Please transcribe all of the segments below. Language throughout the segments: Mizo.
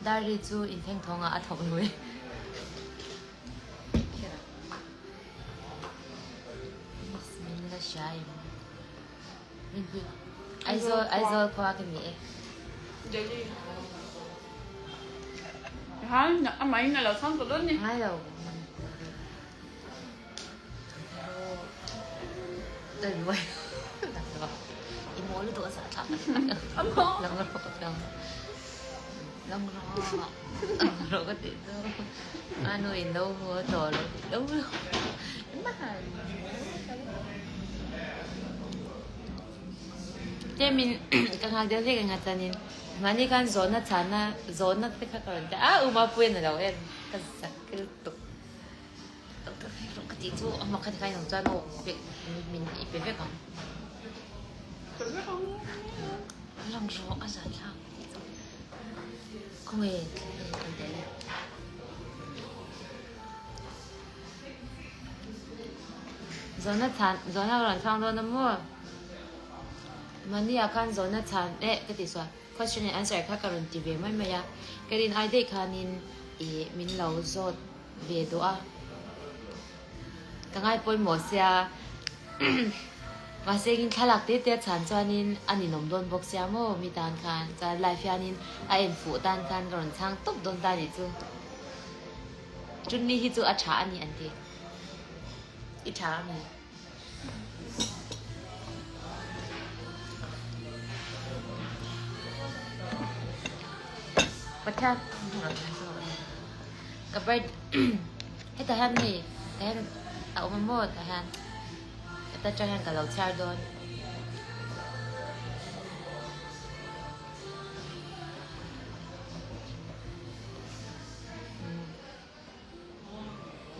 Dari chu intheng thawngah a thawk lui. Miss min la hria em? Aizawl Aizawl khua ka ni e. Delhi. Han amah in a lo chhang tawh dawn ni. Ngai lo. I maw lutuk a zah thlak Lang rawh ka piang Lang rawh Lang rawh ka tih chu A nu in lo haw tawh lo tih lo lo Tlemin ka nghak deuh hlek eng a chuanin mahni khan zawhna chhana zawhna te kha ka rawn ti a u Mapuia'n a lo en ka zak lutuk. Ka tih chu a hmakhat kha inawm chuan aw pek min i pe vek ang. Lang rawh a zan thlak. Khawnge an tel e. Zawhna chhan zawhna ka rawn chhang dawn a maw? Mahni ah khan zawhna chhan eh ka tih sual question and answer kha ka rawn ti ve mai mai a. Ka rin ai daih khanin ih min lo zawt. ve duh a, ka ngai pawimawh sia mahse engin thlalak te te a chhan chuanin a ninawm dawn bawk sia maw mi tan khan chuan live hianin a en fuh tan khan ka rawn chhang tawp dawn ta nih chu chunni hi chu a tha a ni an ti i tha a mi. Pathian ka birth hetah hian mi tah hian a awm a maw tah hian heta tang hian ka lo chhiar dawn.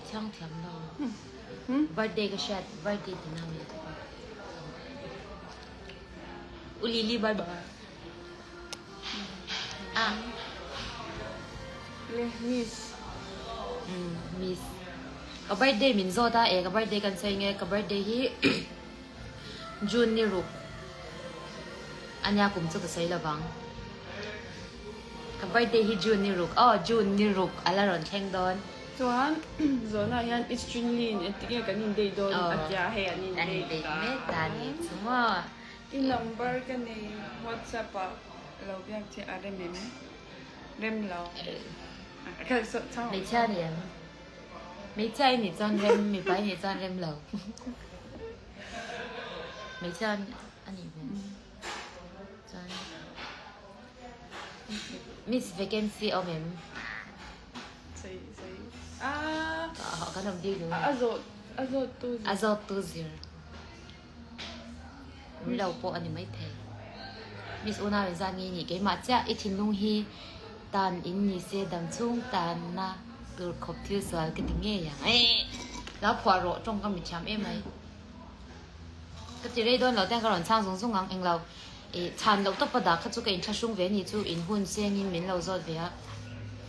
Thiang thiam lo. Birthday ka hriat birthday ti nang le. U Lily bye bye. Ah. Le miss. Miss. Ka birthday min zawt a e ka birthday kan sawi nge ka birthday hi June ni ruk ania kum chu ka sawi lovang. Ka birthday hi June ni ruk aw June ni ruk a la rawn thleng dawn. Chuan Zawhna hian It's Trinley in engtik nge kan in date dawn a tia hei an in date ta. An in date mek ta ni chu maw. I number ka nei WhatsApp ah lo biak che a rem em? Rem lo. Hmeichhia ni em? Hmeichhia i nih chuan rem mipa i nih chuan rem lo. Hmeichhia a nih hmel. Chuan. Miss vacancy awm em? Sei sei ah. Kan awm bik lo. A zawt a zawt tu zir. A zawt tu zir. Awm lo pawh a ni mai thei. Miss unau in zan nge ni keimah chiah i thinlung hi tan in ni se dam chhung tanna tur khawp thil sual ka ti ngei ang. Lo phuah rawh tawng ka mithiam em mai. Ka ti rei dawn lo ten ka rawn chhang zung zung ang englo ih chhan loh tawpa dah kha chu ka inthlahrung ve a ni chu in hun sengin min lo zawt ve a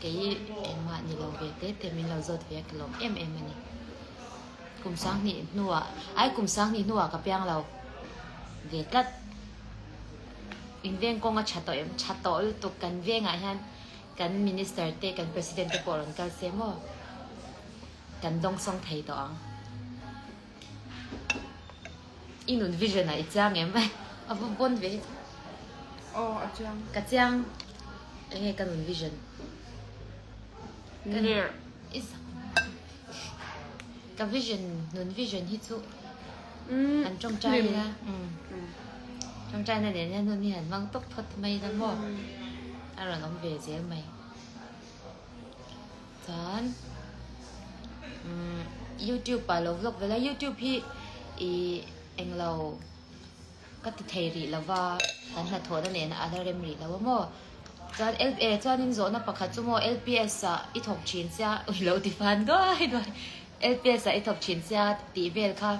kei engmah ni lo ve te te min lo zawt ve a ka lawm em em a ni kum sanghnih hnuah ai kum sanghnih hnuah ka piang lo ve tlat in veng kawng a tha tawh em tha tawh lutuk kan vengah hian kan minister te kan president te pawh rawn kal se maw kan dawngsawng thei tawh ang. I nun vision ah i chiang em? A va bon ve. Aw a chiang. Ka chiang. Enge ka nun vision? Ner. Ka vision nun vision hi chu an tawngtai ila. Tawngtai na nen hian hun hi han hmang tawp phawt mai ila maw. A rawn awm ve zel mai. Chuan youtube ah lo vlog vel a youtube hi ih englo ka ti thei rih lo va kan hnathawhna nena a la rem rih lo a maw chuan l eh chuanin zawhna pakhat chu maw lps ah i thawk thin sia ui lo ti fan duai duai lps ah i thawk thin sia tih vel kha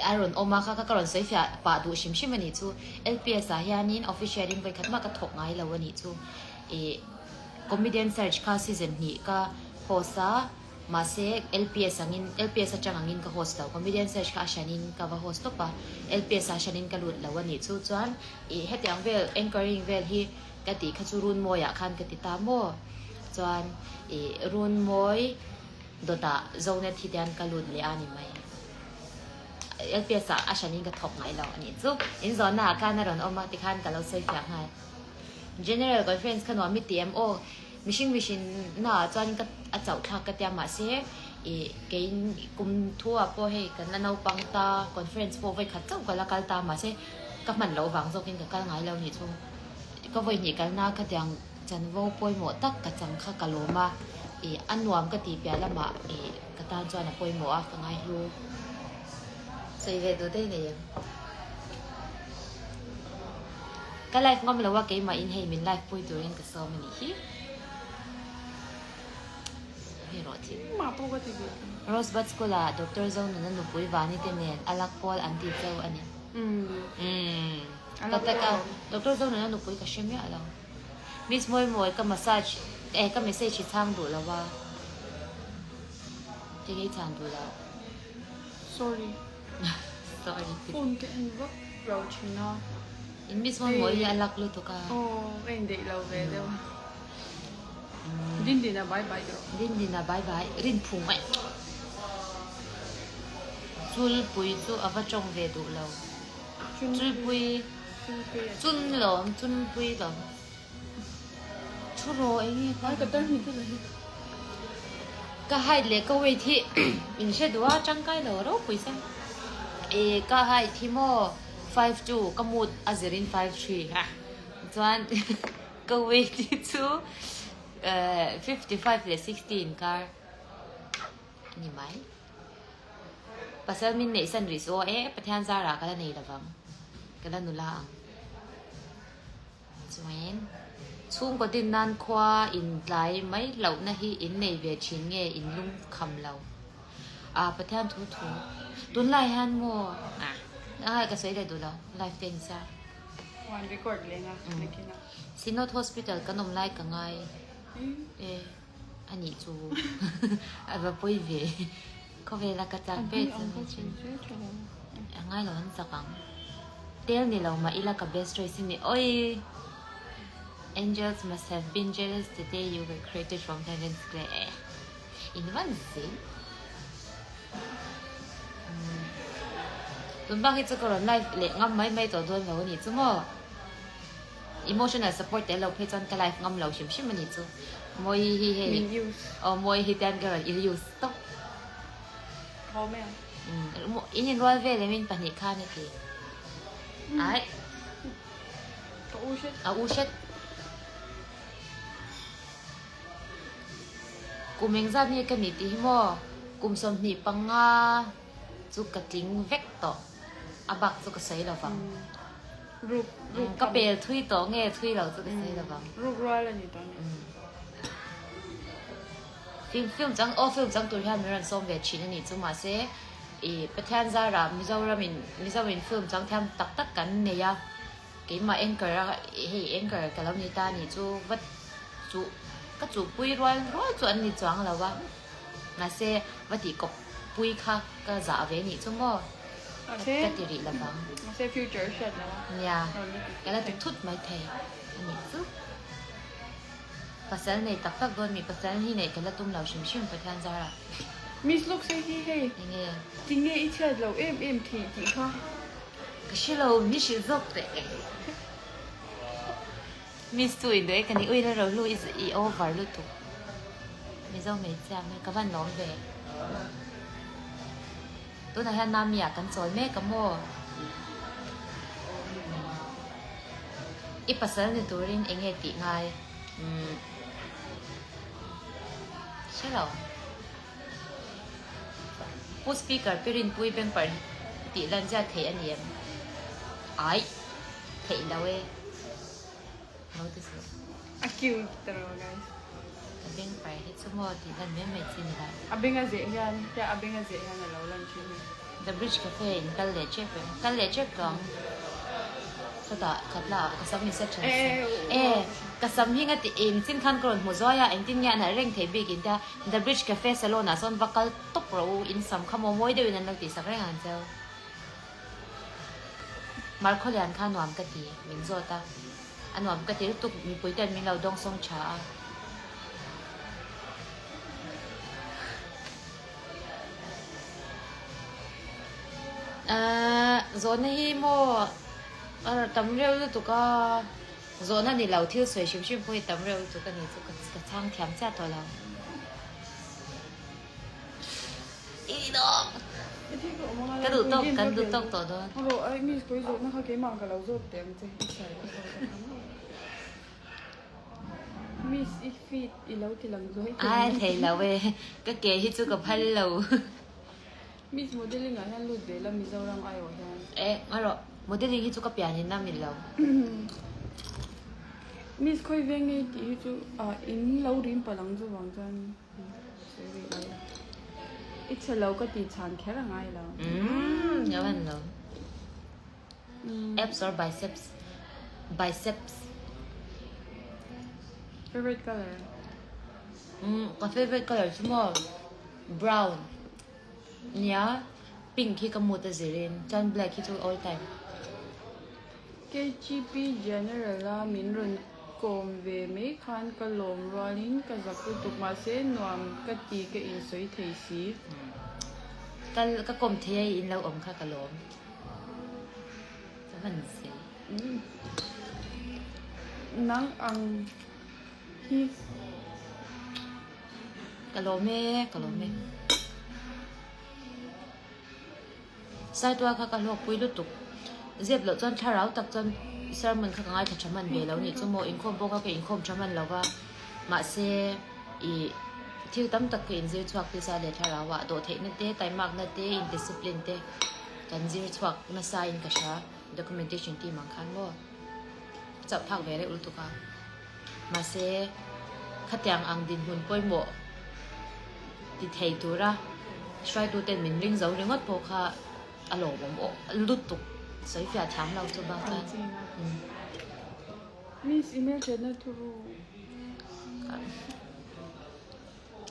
a rawn awm a kha kha ka rawn sawi fiah pah duh hrim hrim a nih chu lps ah hianin official in vawikhat mah ka thawk ngai lo a nih chu ih. Comedian Search kha season hnih ka host a, mahse LPS angin LPS atang angin ka host lo. Comedian Search kha a hranin ka va host tawp a, LPS ah hranin ka lut lo a nih chu. Chuan ih hetiang vel anchoring vel hi Ka tih kha chu Runmawiah khan ka ti ta maw? Chuan ih Runmawi dawtah Zonet hi tian ka lut leh a ni mai. LPS ah a hranin ka thawk ngai lo a nih chu. In zawhna ah khan a rawn awm a tikhan ka lo sawi fiah nghal. General Conference kha nuam i ti em? Aw, mihring mihrin na ah chuan ka a chauh thlak ka tia mahse ih kei kum thu ah pawh hei kan la naupang ta conference pawh vawi khat chauh ka la kal ta mahse ka hman loh vang zawkin ka kal ngai lo nih chu. Ka vawi hnih kalna khatiang chanvo pawimawh tak ka chang kha ka lawm a, ih a nuam ka tih piah lamah ih ka tan chuan a pawimawh a ka ngaihlu. Sawi ve duh daih nei em? Ka live ngam lo a keimah in hei min live pui turin ka sawm a nih hi. Hei rawh thil. Mah pawh ka ti ve. Rosebud School ah Doctor Zonuna nupui Vani te nen a lak pawl an ti cheu a ni. Umm. Ka tak a, Doctor Zonuna nupui ka hre miah lo. Miss Mawimawi ka massage eh ka message hi chhang duh lo a. Tinge i chhan duh loh? Sorry. Sorry. Phone ka en vak lo thin a. In Miss Mawimawi hi a luck lutuk a. Aw, ka indeih lo ve deuh a. Dindina bye bye tawh. Dindina bye bye. Rin phung mai. Chulpui chu a va tawng ve duh lo. Chulpui. Chun lawm, chunpui lawm. Thu rawh eng nge Ai ka tar hnih thil hi. Ka height leh ka weight hi in hre duh a tangkai lo ropui sa. E ka height hi maw 52 ka mood a zirin 53 ha. Chuan ka weight hi chu 55 leh 60 inkar a ni mai. Pasal min neih san rih chu aw e Pathian zarah ka la nei lovang ka la nula ang. Chuan chhungkaw din nan khua in tlai mai hlauhna hi in nei ve thin nge in lung kham lo a Pathian thu thu tunlai hian maw a ka sawi leh duh lo live te ni sa. One record leng a nakin a. Synod Hospital kan awm lai ka ngai e a nih chu a va pawi ve khawvela ka chak ber chu a ni thin a ngai lo an chak ang tel ni lo mah ila ka best choice i ni awii Angels must have been jealous the day you were created from heaven's clay eh in van zel tun bak hi chu ka rawn live leh ngam mai mai tawh dawn lo a nih chu maw. Emotional support tel lo phei chuan ka life ngam lo hrim hrim a ni chu. Mawi hi hei. Min use. Aw mawi hi tian ka rawn il use tawp. Ho mai ang. Umm in inrual vel em in pahnih khan a ti. Ai. Ka u hret. A u hret. Kum engzat nge ka nih tih hi maw kum 25 chu ka tling vek tawh. A bak chu ka sawi lo vang. Ruk ruk Ka pel thui tawh nge thui lo chu ka sawi lo vang. Ruk rual a ni tawh ni. Film film chang aw film chang tur hian min rawn sawm ve thin a nih chu mahse i Pathian zarah Mizoram in Mizo in film chang thiam tak tak kan nei a keimah anchor a hei anchor ka lo ni ta a nih chu va chuh ka chuhpui rual rual chu an ni chuang lo a mahse va tih kawp pui kha ka zah ve nih chu maw. Ka ti rih lovang. Mahse future hriat lo a. Nia, ka la ti thut mai thei a nih chu. Pasal nei tak tak dawn mi pasal hi neih ka la tum lo hrim hrim Pathian zarah. Miss lawk se hi hei. Enge? Tinge i chhiat lo em em thei tih kha. Ka hre lo, mi hrilh zawk teh. Miss chu i duh e ka ni ui la rohlu i over lutuk. Mizo hmeichhia hmel ka van lawm ve. Tunah hian Nami ah kan chawl mek a maw? I pasal ni turin eng nge tih ngai? Umm hre lo. Pu Speaker Pi Rinpui Bengparh tih lan zia theih a ni em? Aih, theih lo e. Lo ti suh. A cute tiraw guys. Ka beng par hi chu maw tih lan mai mai chi ni lo. A beng a zeh hian tia a beng a zeh hian a lo lan thin hi. The Bridge Cafe in kal leh tep em? Kal leh tep tawh ang. Chutah khatla ah ka sam in set than si. E ka sam hi nga ti eng chin khan ka rawn hmu zuai a engtin nge a nalh reng thei bik in tia The Bridge Cafe salon ah sawn va kal tawp rawh u in sam kha maw mawi deuhin an lo tihsak reng ang cheu. Markhawlian kha nuam ka ti min zawt a. A nuam ka ti lutuk mipui ten min lo dawngsawng tha a. Ahh zawhna hi maw a tam reuh lutuk a zawhna ni lo thil sawi hrim hrim pawh hi tam reuh lutuk a ni chu ka chhang thiam chiah tawh lo. Ka duh tawk kan duh tawk tawh dawn. Ai thei lo e ka ke hi chu ka phal lo. E ngarawh modeling hi chu ka pian in a mil lo. I chhe lo ka tih chhan kher a ngai lo. Umm ka van lo. Abs or biceps? Biceps. Favorite color? Umm ka favorite color chu maw brown nia pink hi ka mood a zirin chuan black hi chu all time. KGP General a min rawn kawm ve mai khan ka lawm rualin ka zak lutuk mahse nuam ka ti ka insawi thei si. Kal ka kawm thei a i in lo awm kha ka lawm. Ka hman si. Nang ang hi. Ka lawm e, ka lawm e. Saitual kha ka hlawkpui lutuk. Zep loh chuan thlarau tak chuan sermon kha ka ngaithla tha hman ve lo nih chu maw, inkhawm pawh kha ka inkhawm tha hman lo va, mahse ih thil tam tak ka inzir chhuak tisa leh thlarau ah dawhtheihna te, taimakna te, indiscipline te kan zir chhuak nasa in ka hria, documentation team ang khan maw chauh phak ve reuh lutuk a, mahse khatiang ang dinhmun pawimawh ti thei tura hruaituten min ring zo ringawt pawh kha a lawmawm awh lutuk sawi fiah thiam lo chu bak a. Miss email chetna thuru.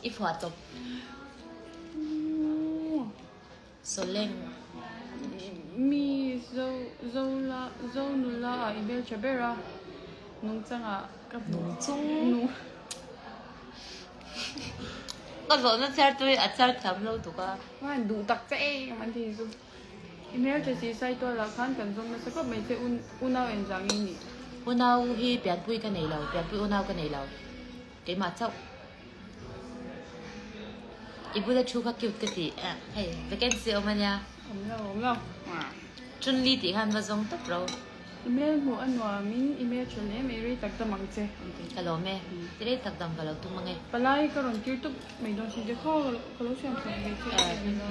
I phuah tawp. Sawleng. Mi zo zo la zo nula ah i hmeltha ber a nungchang ah ka hmu Nungchung nung Ka zawhna chhiar tui a chhiar thiam lo tuk a. Khan duh tak che em an ti chu. I hmeltha si Saitual ah khan kan zawm nasa khawp mai che unau engzah nge ni? Unau hi pianpui ka nei lo, pianpui unau ka nei lo. Keimah chauh. I bula thu kha cute ka ti eh hei vacancy awm ania. Awm lo awm lo. Chunli tih khan va zawng tawp ro. I hmel hmuh a nuamin i hmel tha hle mai rei tak dam ang che an ti. Ka lawm e. Ti rei tak dam ka lo tum ange. Palai ka rawn tir tawp mai dawn si dekha ka lo siam sak ve che a ti lo.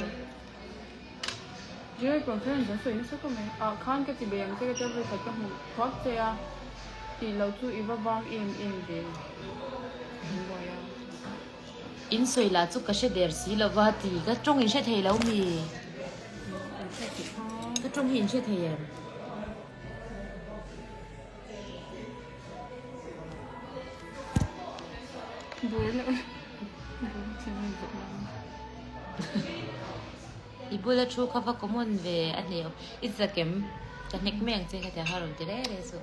General conference an sawi nasa khawp mai. Ah khan ka ti bei ang che ka tia vawikhat ka hmuh thuak che a tih loh chu i va vang em em ve an buai a. In sawi lah chu ka hre der si lo va ti ka tawng in hre thei lo mi? Ka tawng hi in hre thei em? I bula thu kha va common ve a hne awm. I zakem ka hnek mai ang che ka ti a ha rawn ti reng reng suh.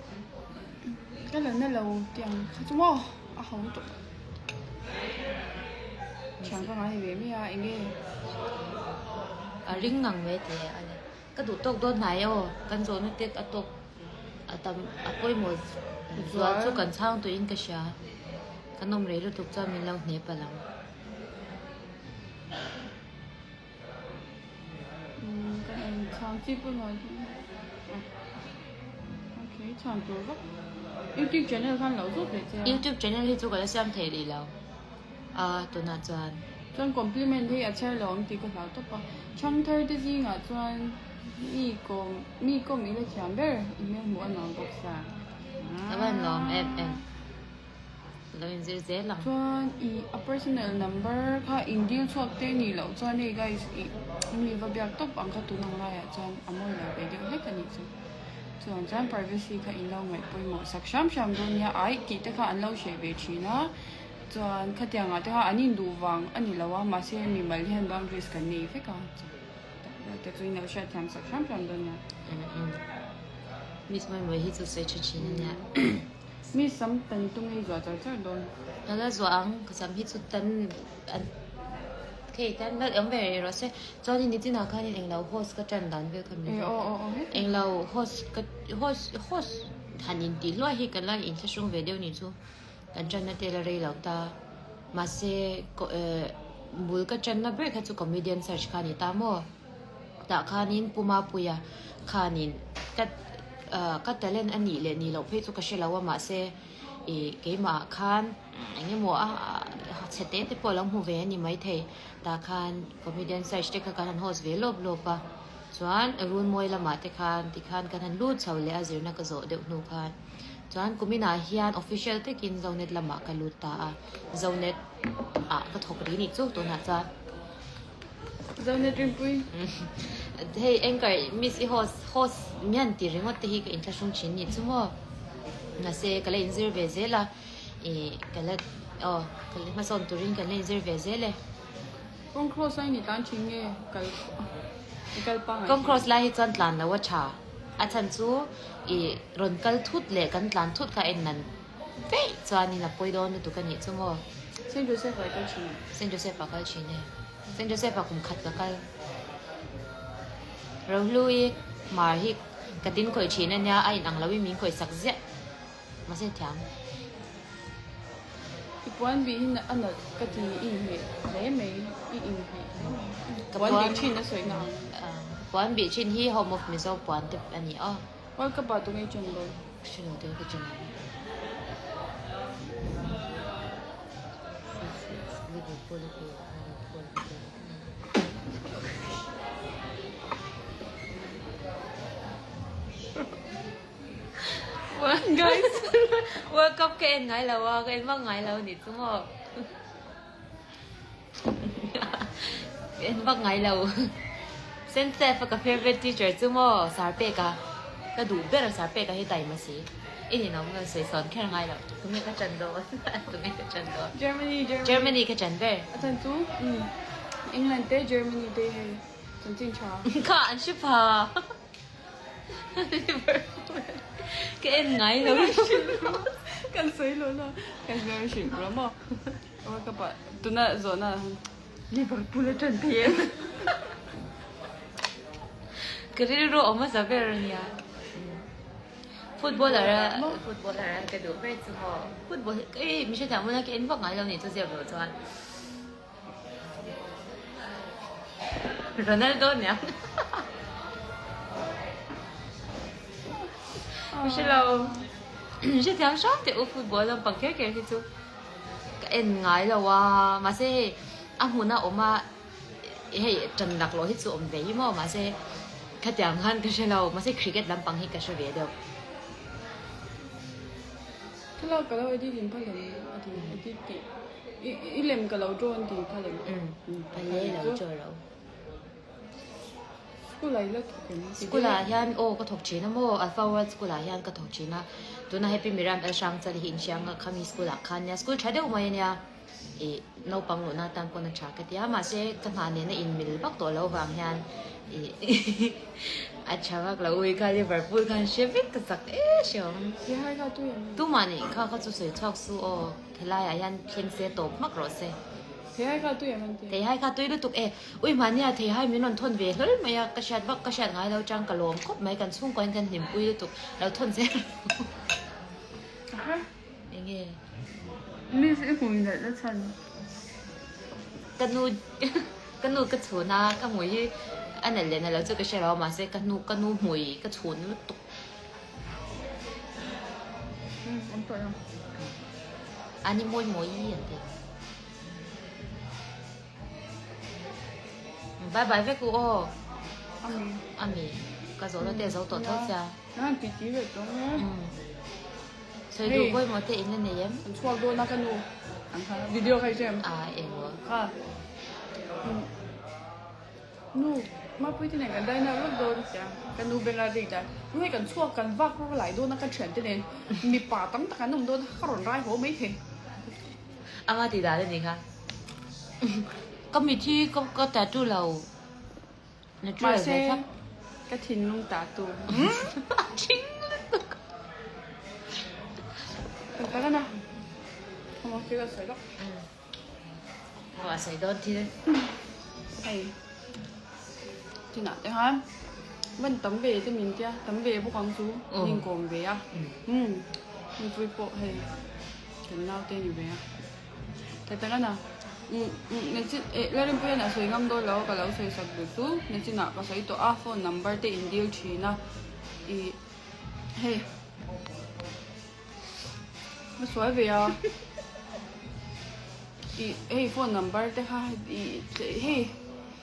Ka la na lo tiang kha chu maw a ho tawh. Thiam ka ngai ve mai a enge. A ring ngang mai ti a le. Ka duh tawk dawn hnai aw, kan zawhna te a tawk a tam a pawimawh zual chu kan chhang tuihin ka hria. Kan awm rei lutuk chuan min lo hne palh ang. Ka en chhang chi pawh nuai hi okay chhan tur vak youtube channel khan lo zawt leh che a. Youtube channel hi chu ka la siam thei rih lo a tunah chuan. Chuan compliment hi a chher lo ang tih ka hlau tawp a, thangthar te zingah chuan mi kawm mi kawm i la thiam ber i hmel hmuh a nuam bawk sa. Ka van lawm em em. Lo inzir zel ang. Chuan i a personal number kha in deal chhuak te nih loh chuan hei guys i mi va biak tawp ang kha tun ang laiah chuan a mawi lo ve deuh hlek a nih chu. Chuan chuan privacy kha in lo ngaih pawimawh sak hram hram dawn nia aih tih te kha an lo hreh ve thin a chuan khatiangah te kha an induh vang a ni lo a mahse mimal hian boundaries kan nei vek a chuan te chu in lo hriatthiam sak hram hram dawn nia. Miss Mawimawii hi chu sawi tha thin a nia. Mi sam tan tung ei zuah char char dawn. Ka la zuah ang, ka sam hi chu tan an khei tan vel awm ve rih rawh se. Chuanin nichinah khanin englo host ka tan dan vel kha min zawt a. Englo host ka host host han intih hluai hi ka la inthlahrung ve deuh ni chu. Kan tanna te la rei lo ta. Mahse bul ka tanna ber kha chu comedian search kha a ni ta maw. Tah khanin Pu Mapuia khanin ka ka talent a nih leh nih loh phei chu ka hre lo a mahse ih keimah ah khan eng emaw a chhe te te pawh a lo hmu ve a ni maithei. Tah khan comedian search te kha kan han host ve lawp lawp a chuan Runmawi lamah te khan tikhan kan han lut chho leh a zirna ka zawh deuh hnu khan chuan kuminah hian official takin Zonet lamah ka lut ta a Zonet ah ka thawk rih nih chu tunah chuan. Zonet Rinpui. Hei anchor miss i host host mian ti ringawt te hi ka inthlahrung thin nih chu maw. Mahse ka la inzir ve zel a ih ka la aw ka la hmasawn turin kan la inzir ve zel e. Kawng cross lai ni tlan thin nge kal i kal pangai Kawng cross lai hi chuan tlan lo a tha. A chhan chu ih rawn kal thut leh kan tlan thut kha en nan Feih chuanin a pawi dawn lutuk a nih chu maw? Saint Joseph ah i kal thin em? Saint Joseph ah kal thin e. Saint Joseph ah kum khat ka kal. Rohlui hmar hi ka tin khawih thin a nia, a inang loin min khawih sak ziah. Mahse thiam. I puan bih hi a nalh ka ti i inhmeh hle mai, i inhmeh hle mai. Puan bih thin a sawi na ang. Puan bih thin hi Home of Mizo puan te a ni aw. World Cup ah tunge chen dawn? Hre lo deuh ka chen ang. Liverpool hi Liverpool Guys, World Cup ka en ngai lo a, ka en vak ngai lo nih chu maw. Ka en vak ngai lo. Sensef a ka favorite teacher chu maw sar pek a ka duh ber sar pek a hi taima si. I ninawm nge sawi sawn kher ngai lo. Tunge ka chan dawn tunge ka chan dawn. Germany Germany Germany ka chan ber. A chan chu England te Germany te hei chanchin tha. Kha an hre pha. Liverpool ka en ngai lo. Kan sawi lo la kan sawi hrim lo maw. World Cup ah tuna zawhna Liverpool a ṭan thei em? Ka rilru awm hmasa ber a nia. Footballer a footballer a ka duh ber chu maw football hi ei mi hrethiam huna ka en vak ngai lo nih chu ziak loh chuan Ronaldo nia Ka hre lo hrethiam hram teh u football lampang kher kher hi chu. Ka en ngai lo a, mahse hei a hmun a awm a, hei tan laklawh hi chu awm ve hi maw, mahse khatiang khan ka hre lo, mahse cricket lampang hi ka hre ve deuh. Thlalak ka lo edit in phal em a ti edit tih i lem ka lo draw an ti phal em? Umm phal e lo draw lo. School ah i la thawk em? School ah hian aw ka thawk thin a maw Alpha World School ah hian ka thawk thin a tuna Happy Miriam L Hrangchal hi inhriang a khami school ah khan nia school tha deuh mai ania ih naupang luhna atan pawn a tha ka ti a mahse ka hna nena inmil vak tawh loh vang hian ih a tha vak lo ui kha Liverpool khan hre vek ka chak e hreawm tumah nih kha kha chu sawi chhuak su aw helai ah hian thleng se tawp hmak rawh se. Theihai kha tui em an ti. Theihai kha tui lutuk e. Ui mahnia theihai min rawn thawn ve hlawl mai a, ka hriat vak ka hriat ngai lo chang ka lawm khawp mai kan chhungkua in kan hlimpui lutuk lo thawn zel rawh. Aha. Enge? Miss i hmui nalh na chhan. Ka nu ka nu ka chhun a ka hmui hi a nalh leh nalh lo chu ka hre lo a mahse ka nu ka nu hmui ka chhun lutuk. Umm an tawh em. Ani mawi mawi an ti. Bye bye vek u aw. Ami. Ami. Ka zawh na te zo tawh tho chia. Nan ti ti ve tawng e. Sawi duh pawimawh te in la nei em? An chhuak dawn a ka nu. An kha video kha i hre em? A eng aw. Kha. Nu, Mapui te nen kan dai nalh vak dawn sia. Ka nu beng a rik dan. Nu hei kan chhuak kan vak vak lai dawn a ka thian te nen mipa tam tak an awm dawn a ka rawn rai haw mai thei. Ama tih dan a ni kha. Ka mit hi ka ka tattoo lo. Natural ve thlap. Mahse ka thinlung tattoo. A thing lutuk. Tak tak ana. Khaw thil a sawi lawk. Khaw a sawi dawn thil. Hei. Chinah te khan van tam ve te min tia tam ve bawk ang chu min kawm ve a. Umm. Mipui pawh hei kan naute ni ve a. Tak tak ana. Umm umm nachin eh Lalrinpuian a sawi ngam dawn lo a ka lo sawi sak duh chu nachinah ka sawi tawh a phone number te in dil thin a ih hei ka sawi ve a ih hei phone number te kha ih hei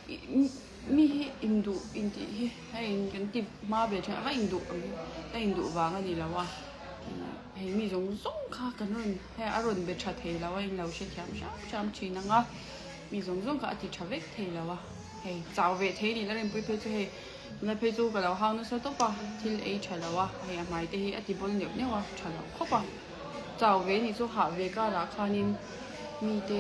ih mi hi induh intih hi hei kan ti hma ve thin a ka induh ang hi ka induh vang a ni lo a. Hei mi zawng zawng kha kan rawn hei a rawn be tha thei lo a in lo hrethiam hram hram thin ang a mi zawng zawng kha a ti tha vek thei lo a hei chau ve thei ni la rinpui phei chu hei la phei chu ka lo hau nasa tawp a thil ei tha lo a hei a hmai te hi a ti bawl neuh neuh a tha lo khawp a chau ve ni chu hah ve karah khanin mi te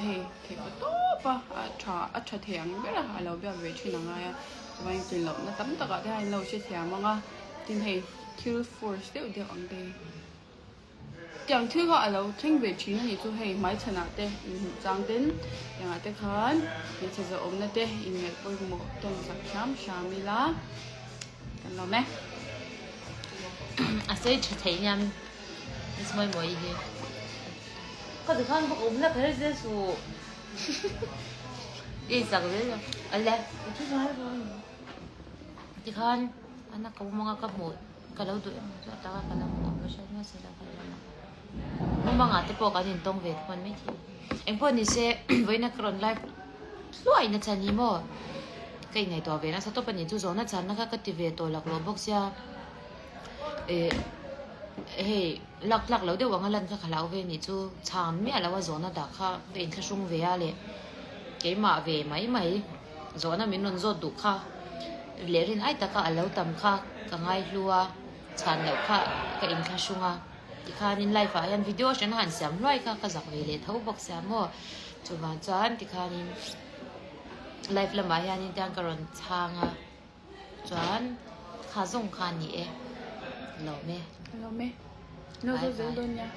hei theih pa tawp a a tha a tha thei ang ber a a lo biak ve thin ang ai a chuan tlin lohna tam takah te hian in lo hrethiam ang a tin hei. Thil force deuh deuh ang te hi. Tiang thil kha a lo thleng ve thin a nih chu hei hmaichhanah te inhmuh chang ten tiangah te khan hmeichhe zawhawmna te inngaih pawimawh tawn sak hram hram ila kan lawm e. A sawi tha theih nia Miss Mawimawii hi. Ka ti khan bawk awm la kher zel suh. I sak zel a. Ale. Tikhan ana ka mumanga ka hmuh ka lo duh em chu a taka ka la hmuh awm ka hriat hmasa lo ka lo lang mumanga te pawh kan intawng ve hman mai thei engpawh ni se vawiina ka rawn live hluai na chhan hi maw ka inngaihtuah ve nasa tawp a ni chu zawhna chhanna kha ka ti ve tawh laklawh bawk sia eh hei lak tlak lo deuh anga lan kha ka hlau ve a nih chu chhan miah lo a zawhna dah kha ka inthlahrung ve a leh keimah ve mai mai. Zawhna min rawn zawt duh kha leh rin ai taka a lo tam kha ka ngaihlu a, chhan loh kha ka inthlahrung a. Tikhanin live ah hian video hran a han siam hluai kha ka zak ve leh tho bawk sia maw. Chuvang chuan tikhanin live lamah hianin tiang ka rawn chhang a, chuan kha zawng kha a ni e. Lawm e. Lawm e. Lo zawt zel dawn nia.